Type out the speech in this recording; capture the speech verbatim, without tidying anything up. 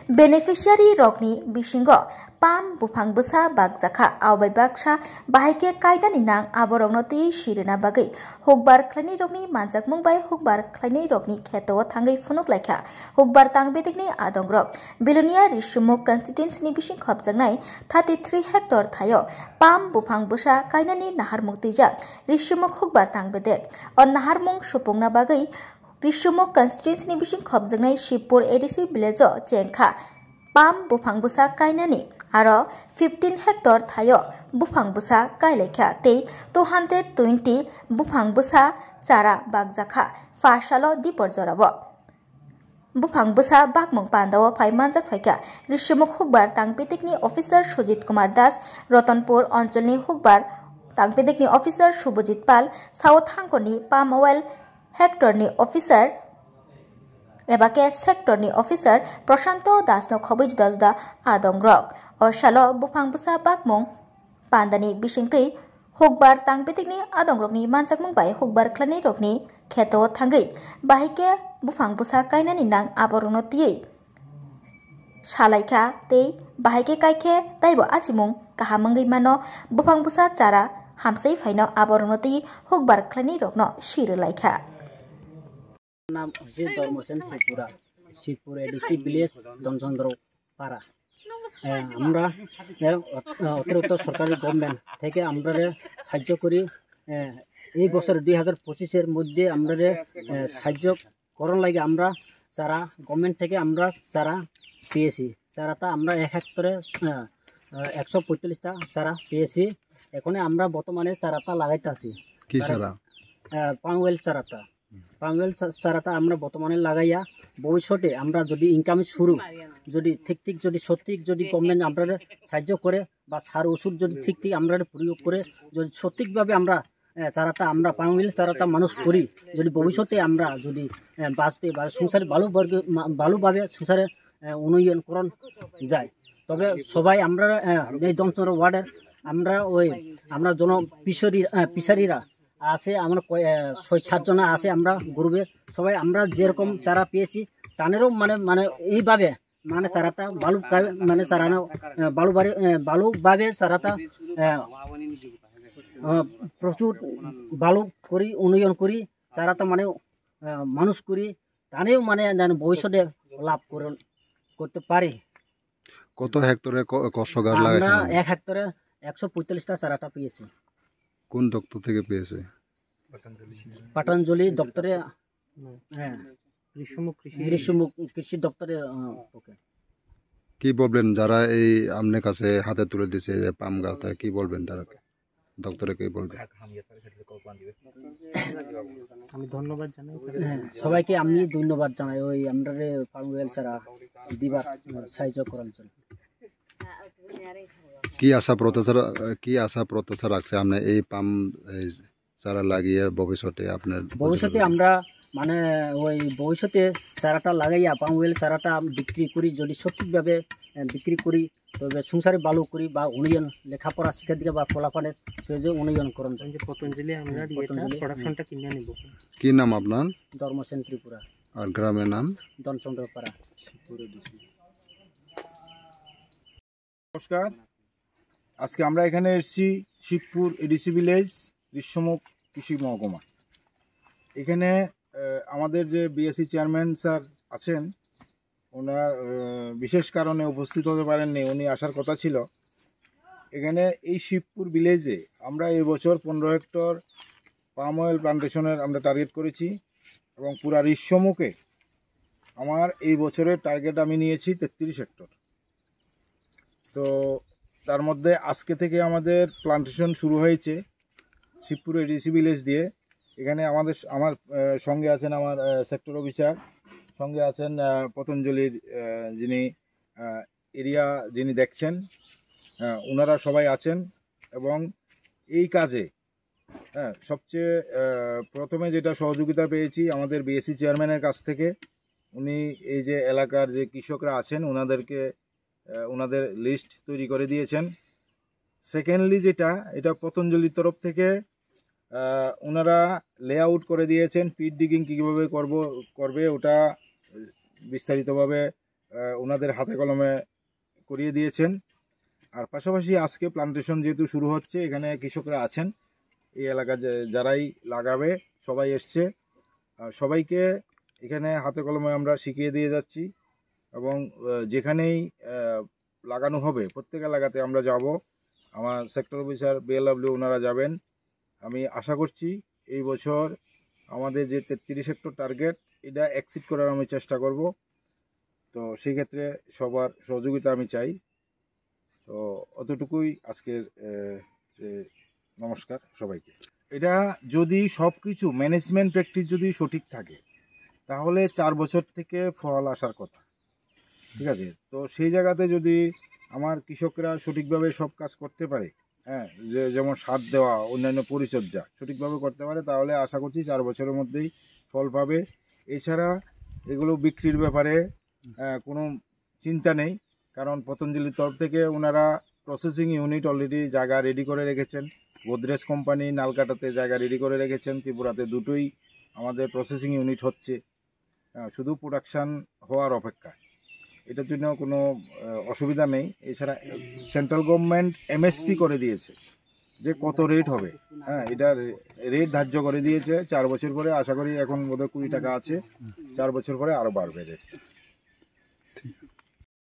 Beneficiary rokni bisingo palm buphang bwsa bakjakha, abai baksa bahai khe kainani nang aborokno twi sirina bagwi hukbar khlainai rokni manjakmung bai hukbar khlainai rokni kheto o thangwi phunuk laikha. Hukbar tang bedekni adongrok Bilonia Rishimuk constituency ni bising khopjaknai thirty three hectare thaio palm buphang bwsa kainani naharmung twijak Rishimuk hukbar tang bedek. O naharmung supungna bagwi Rishimuk constituency ni bising khopjaknai Shibpur A D C village o chengkha palm buphang bwsa kainani, aro fifteen hectare thaio buphang bwsa kailaikha tei two hundred twenty buphang bwsa chara bakjakha pha salo Dipor jorao. Buphang bwsa bakmung pandao phai manjak phaikha. Rishimuk hukbar tang pitikni officer Sujit Kumar Das, Ratanpur oncholni hukbar tang pitikni officer Subhajit Pal, South Hangkoni palm oil hectare ni officer eba khe sector ni officer Prashanto Das no khobwi juda juda adongrok. O salo buphang bwsa bakmung pandani bisingtwi hukbar tang pitikni adongrokni manjakmung bai hukbar khlainairokni kheto thangwi bahai khe buphang bwsa kainani nang aborokno twiwi salaikha tei bahai khe kaikhe taibo achimung kaham wngwi mano. Buphang bwsa chara hamsai phaino aborokno twiwi hukbar khlainairokno sirwlaikha. নাম হৈছে Dharmasen Tripura, Shibpur A D C village, Dhanchandra পাড়া। এ, আমরা, এ, অত-, অতিরিক্ত সরকারি গভর্নমেন্ট থেকে আমরা সাহায্য করি। এ, এই বছর দুই হাজার পঁচিশের মধ্যে আমরা, এ, সাহায্য করণ লাগে আমরা চারা, গভর্নমেন্ট থেকে আমরা চারা পেয়েছি। চারাটা আমরা এক হেক্টরে, এ, এ, একশো পঁয়তাল্লিশটা চারা পেয়েছি। এখন আমরা বর্তমানে চারাটা লাগাইতে আছি। কি চারা? এ, পাম অয়েল চারাটা। পাম অয়েল চা-, চারাটা আমরা বর্তমানে লাগাইয়া ভবিষ্যতে আমরা যদি ইনকামে শুরু, যদি ঠিক ঠিক যদি সঠিক যদি গভর্নমেন্ট আমরা সাহায্য করে বা সার ওষুধ যদি ঠিক ঠিক আমরা প্রয়োগ করে যদি সঠিকভাবে আমরা, এ, চারাটা আমরা পাম অয়েল চারাটা মানুষ করি, যদি ভবিষ্যতে আমরা যদি, এ, বাঁচতে বা সংসারে ভালো বর্গে, মা-, ভালোভাবে সংসারে, এ, উন্নয়ন করণ যায়, তবে সবাই আমরা, এ, এই দমচন্দ্র ওয়ার্ডের আমরা ওই আমরা জন ফিশারি, এ, ফিশারিরা আছে, আমরা কয়-, এ, ছয় সাত জন আছে আমরা গ্রুপে। সবাই আমরা যেরকম চারা পেয়েছি, তানেরও মানে, মানে এইভাবে মানে চারাটা ভালো কা-, মানে চারানো, এ, ভালো বারে, এ, ভালো ভাবে চারাটা, এ, এ, প্রচুর ভালো করি উন্নয়ন করি চারাটা মানে, এ, মানুষ করি, তানেও মানে যেন ভবিষ্যতে লাভ করে, করতে পারি। কত হেক্টরে ক-, কত গাছ আমরা লাগাইছেন আপনি? এক হেক্টরে একশো পঁয়তাল্লিশটা চারাটা পেয়েছি। কোন দপ্তর থেকে পেয়েছে? পতঞ্জলি দপ্তরে, হ্যাঁ। গ্রীষ্মমুখ কৃষি। গ্রীষ্মমুখ কৃষি দপ্তরে, আহ, ওকে। কি বলবেন যারা এই আপনার কাছে হাতে তুলে দিছে যে পাম গাছ, তারা কি বলবেন তারা? দপ্তরে কি বলবেন? আমি ধন্যবাদ জানাই। হ্যাঁ, সবাইকে আমি ধন্যবাদ জানাই ওই আমরা পাম অয়েল চারা দিবার সাহায্য করার জন্য। কি আশা প্রত্যাশা, কি আশা প্রত্যাশা রাখছে আপনি এই পাম, এই চারা লাগিয়ে ভবিষ্যতে আপনার ভবিষ্যতে আমরা মানে ওই ভবিষ্যতে চারাটা লাগাইয়া পাম অয়েল চারাটা বিক্রি করি, যদি সঠিকভাবে, আহ, বিক্রি করি, তবে সংসারে ভালো করি বা উন্নয়ন লেখাপড়া শিক্ষা দিকে বা ফলাফলের সে যে উন্নয়ন করণ যায়। পতঞ্জলি আমরা হুম, ইয়েটা পতঞ্জলি, হুম। প্রোডাকশনটা কিনে নিব। কি নাম আপনার? ধর্মসেন ত্রিপুরা। আর গ্রামের নাম? ধনচন্দ্রপাড়া। নমস্কার, আজকে আমরা এখানে এসেছি শিবপুর এডিসি ভিলেজ, গ্রীষ্মমুখ কৃষি মহকুমা। এখানে, আহ, আমাদের যে বিএসসি চেয়ারম্যান স্যার আছেন, ওনার, আহ, বিশেষ কারণে উপস্থিত হতে পারেননি, উনি আসার কথা ছিল। এখানে এই শিবপুর ভিলেজে আমরা এই বছর পনেরো হেক্টর পাম অয়েল প্লান্টেশনের আমরা টার্গেট করেছি এবং পুরা গ্রীষ্মমুখে আমার এই বছরের টার্গেট আমি নিয়েছি তেত্রিশ হেক্টর। তো তার মধ্যে আজকে থেকে আমাদের প্লান্টেশন শুরু হয়েছে শিবপুর এডিসি ভিলেজ দিয়ে। এখানে আমাদের স-, আমার, আহ, সঙ্গে আছেন আমার, আহ, সেক্টর অফিসার, সঙ্গে আছেন, আহ, পতঞ্জলির, আহ, যিনি, আহ, এরিয়া যিনি দেখছেন, আহ, ওনারা সবাই আছেন। এবং এই কাজে, হ্যাঁ, সবচেয়ে, আহ, প্রথমে যেটা সহযোগিতা পেয়েছি আমাদের বিএসসি চেয়ারম্যানের কাছ থেকে। উনি এই যে এলাকার যে কৃষকরা আছেন ওনাদেরকে, আহ, ওনাদের লিস্ট তৈরি করে দিয়েছেন। সেকেন্ডলি যেটা, এটা পতঞ্জলির তরফ থেকে, আহ, ওনারা লেআউট করে দিয়েছেন, পিট ডিগিং কীভাবে করব, করবে ওটা বিস্তারিতভাবে আহ, ওনাদের হাতে কলমে করিয়ে দিয়েছেন। আর পাশাপাশি আজকে প্লান্টেশন যেহেতু শুরু হচ্ছে, এখানে কৃষকরা আছেন, এই এলাকা যে যারাই লাগাবে সবাই এসছে। আর সবাইকে এখানে হাতে কলমে আমরা শিখিয়ে দিয়ে যাচ্ছি এবং আহ, যেখানেই আহ, লাগানো হবে প্রত্যেক এলাকাতে আমরা যাব। আমার সেক্টর অফিসার, বিএলডব্লিউ ওনারা যাবেন। আমি আশা করছি এই বছর আমাদের যে তেত্রিশ হেক্টর টার্গেট, এটা এক্সিড করার আমি চেষ্টা করব। তো সেই ক্ষেত্রে সবার সহযোগিতা আমি চাই। তো অতটুকুই আজকের আহ, এ, নমস্কার সবাইকে। এটা যদি সব কিছু ম্যানেজমেন্ট প্র্যাকটিস যদি সঠিক থাকে, তাহলে চার বছর থেকে ফল আসার কথা। ঠিক আছে, তো সেই জায়গাতে যদি আমার কৃষকরা সঠিকভাবে সব কাজ করতে পারে, হ্যাঁ, যে যেমন সার দেওয়া, অন্যান্য পরিচর্যা সঠিকভাবে করতে পারে, তাহলে আশা করছি চার বছরের মধ্যেই ফল পাবে। এছাড়া এগুলো বিক্রির ব্যাপারে আহ, কোনো চিন্তা নেই, কারণ পতঞ্জলির তরফ থেকে ওনারা প্রসেসিং ইউনিট অলরেডি জায়গা রেডি করে রেখেছেন। গোদরেজ কোম্পানি নালকাটাতে জায়গা রেডি করে রেখেছেন। ত্রিপুরাতে দুটোই আমাদের প্রসেসিং ইউনিট হচ্ছে, আহ, শুধু প্রোডাকশন হওয়ার অপেক্ষা। এটার জন্য কোনো আহ, অসুবিধা নেই। এছাড়া সেন্ট্রাল গভর্নমেন্ট এমএসপি করে দিয়েছে যে কত রেট হবে। হ্যাঁ, এটা রেট ধার্য করে দিয়েছে চার বছর পরে। আশা করি এখন বোধহয় কুড়ি টাকা আছে, চার বছর পরে আরও বাড়বে রেট।